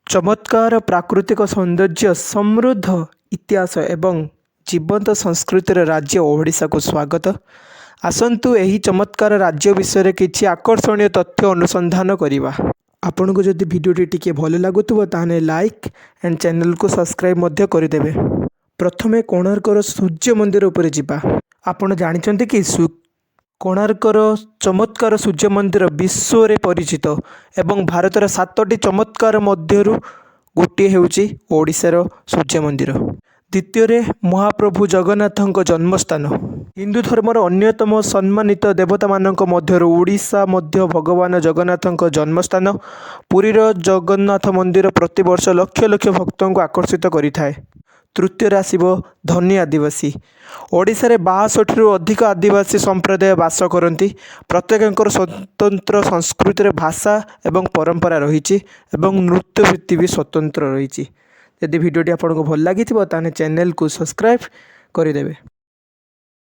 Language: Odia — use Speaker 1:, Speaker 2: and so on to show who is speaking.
Speaker 1: ଚମତ୍କାର ପ୍ରାକୃତିକ ସୌନ୍ଦର୍ଯ୍ୟ, ସମୃଦ୍ଧ ଇତିହାସ ଏବଂ ଜୀବନ୍ତ ସଂସ୍କୃତିର ରାଜ୍ୟ ଓଡ଼ିଶାକୁ ସ୍ୱାଗତ। ଆସନ୍ତୁ, ଏହି ଚମତ୍କାର ରାଜ୍ୟ ବିଷୟରେ କିଛି ଆକର୍ଷଣୀୟ ତଥ୍ୟ ଅନୁସନ୍ଧାନ କରିବା। ଆପଣଙ୍କୁ ଯଦି ଭିଡ଼ିଓଟି ଟିକିଏ ଭଲ ଲାଗୁଥିବ, ତାହେଲେ ଲାଇକ୍ ଆଣ୍ଡ ଚ୍ୟାନେଲକୁ ସବସ୍କ୍ରାଇବ୍ ମଧ୍ୟ କରିଦେବେ। ପ୍ରଥମେ କୋଣାର୍କର ସୂର୍ଯ୍ୟ ମନ୍ଦିର ଉପରେ ଯିବା। ଆପଣ ଜାଣିଛନ୍ତି କି, କୋଣାର୍କର ଚମତ୍କାର ସୂର୍ଯ୍ୟ ମନ୍ଦିର ବିଶ୍ୱରେ ପରିଚିତ ଏବଂ ଭାରତର ସାତଟି ଚମତ୍କାର ମଧ୍ୟରୁ ଗୋଟିଏ ହେଉଛି ଓଡ଼ିଶାର ସୂର୍ଯ୍ୟ ମନ୍ଦିର। ଦ୍ୱିତୀୟରେ ମହାପ୍ରଭୁ ଜଗନ୍ନାଥଙ୍କ ଜନ୍ମସ୍ଥାନ। ହିନ୍ଦୁ ଧର୍ମର ଅନ୍ୟତମ ସମ୍ମାନିତ ଦେବତାମାନଙ୍କ ମଧ୍ୟରୁ ଓଡ଼ିଶା ମଧ୍ୟ ଭଗବାନ ଜଗନ୍ନାଥଙ୍କ ଜନ୍ମସ୍ଥାନ। ପୁରୀର ଜଗନ୍ନାଥ ମନ୍ଦିର ପ୍ରତିବର୍ଷ ଲକ୍ଷ ଲକ୍ଷ ଭକ୍ତଙ୍କୁ ଆକର୍ଷିତ କରିଥାଏ। ତୃତୀୟରେ ଆସିବ ଧନୀ ଆଦିବାସୀ। ଓଡ଼ିଶାରେ 62ରୁ ଅଧିକ ଆଦିବାସୀ ସମ୍ପ୍ରଦାୟ ବାସ କରନ୍ତି। ପ୍ରତ୍ୟେକଙ୍କର ସ୍ୱତନ୍ତ୍ର ସଂସ୍କୃତିର ଭାଷା ଏବଂ ପରମ୍ପରା ରହିଛି ଏବଂ ନୃତ୍ୟଭିତ୍ତି ବି ସ୍ୱତନ୍ତ୍ର ରହିଛି। ଯଦି ଭିଡ଼ିଓଟି ଆପଣଙ୍କୁ ଭଲ ଲାଗିଥିବ, ତାହେଲେ ଚ୍ୟାନେଲକୁ ସବସ୍କ୍ରାଇବ୍ କରିଦେବେ।